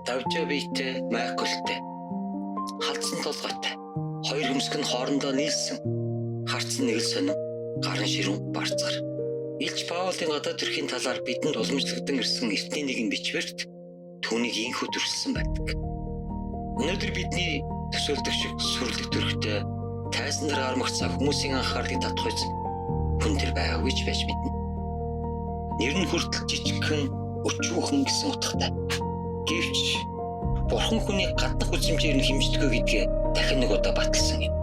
Давжаа биетэй Майклтай. Халдсан толгойтой. Хоёр хөмсг нь хоорондоо нийлсэн. Харц нэг л сонин, гарын ширүүн барцгаар. Илч Паулын гадаад төрхийн талаар бидэнд уламжлагдсан ирсэн эртний нэгэн бичвэрт түүнийг ийнхүү төрөлсөн байдаг. Өнөөдөр бидний төсөөлдөг шиг сүрлэг төрхтэй тайзан дээр гармагцаа хүмүүсийн анхаарлыг татах үз хүн төр байгаагүй ч байж мэднэ. Нэр нь хүртэл жижигхэн өчүүхэн гэсэн утгатай. Гэвч Бурхан хүний гаднах үзмжээр нь хэмждэггүй гэдгээ дахин нэг удаа баталсан юм.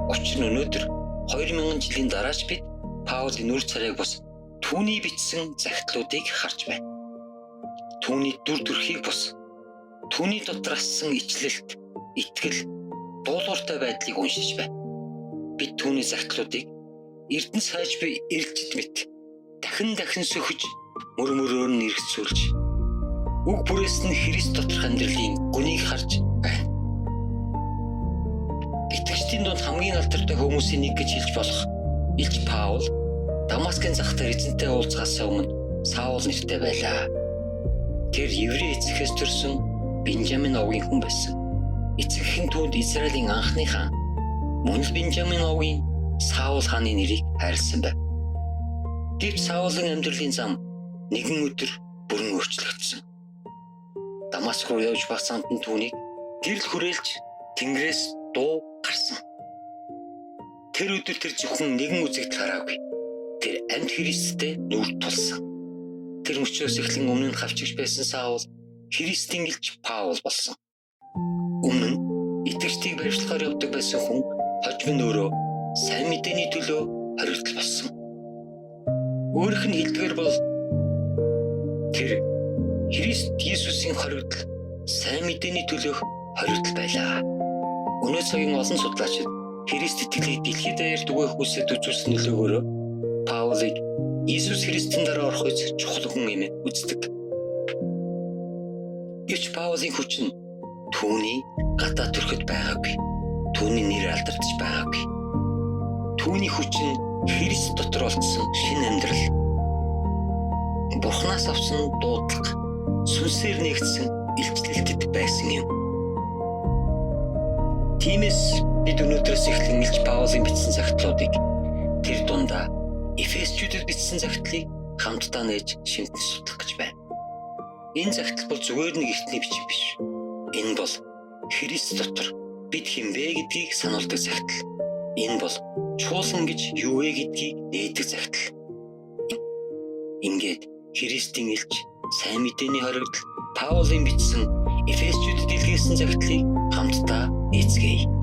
Учир нь өнөөдөр 2000 жилийн дараач бид Паулын нүр царайг бус түүний бичсэн захидлуудыг харж байна. Түүний дүр төрхийг бус түүний дотор ассан ичлэлт, итгэл, дуулууртай байдлыг уншиж байна. Бид түүний захидлуудыг Эрдэнэ сайж буй эрэлчд мэт дахин дахин сөхөж, мөр мөрөөр нь эргэцүүлж үг бүрээс нь Христ доторх амьдралын гүнийг харж байна. Итгэгчдийн дунд хамгийн алдартай хүмүүсийн нэг гэж хэлж болох Илч Паул Дамаскын зах дээр эзэнтэй уулзахаас өмнө Саул нэртэй байлаа. Тэр еврей эцэгээс төрсэн Бенжамин овгийн хүн байсан. Эцэг эх нь түүнд Израилийн анхны хаан мөн л Бенжамин овгийн Саул хааны нэрийг хайрлсан байв. Гэвч Саулын амьдралын зам нэгэн өдөр бүрэн өөрчлөгдсөн. Дамаск руу явж байх замд нь түүнийг гэрэл хүрээлж Тэнгэрээс дуу гарсан. Тэр өдөр тэр зөвхөн нэгэн үзэгдэл хараагүй. Тэр амьд Христтэй нүүр тулсан. Тэр мөчөөс эхлэн өмнө нь хавчигч байсан Саул Христийн гэлж Паул болсон. Өмнө нь итгэгчдийг баривчлахаар явдаг байсан хүн хожим нь өөрөө сайн мэдээний төлөө хоригдол болсон. Өөрийнх нь хэлдгээр бол тэр Христ Иесусийн хоригдол сайн мэдээний төлөөх хоригдол байлаа. Өнөө цагийн олон судлаачид Христ итгэлийг дэлхийд даяар түгээх үйлсэд үзүүлсэн нөлөөгөөр Паулыг Иесус Христийн дараа орох үз чухал хүн юм үздэг. Гэвч Паулын хүч нь түүний гадаа төрөхөд байгаагүй. Түүний нэр алдагдаж байгаагүй. Түүний хүч нь Христ дотор олдсон шинэ амьдрал. Бурханаас авсан дуудлага, сүнсээр нэгдсэн илчлэлтэд байсан юм. Тиймээс бид өнөөдрөөс эхлэн Илч Паулын бичсэн захидлуудыг тэр дундаа Эфесчүүдэд бичсэн захидлыг хамтдаа нээж шинтэн судлах гэж байна. Энэ захидал бол зүгээр нэг эртний бичиг биш. Энэ бол Христ дотор бид хэн бэ гэдгийг сануулдаг захидал. Энэ бол чуулган гэж юу вэ гэдгийг нээдэг захидал. Ингээд Христийн элч, сайн мэдээний хоригдол Паулын бичсэн Эфесчүүдэд илгээсэн захидлыг хамтдаа нээцгээе.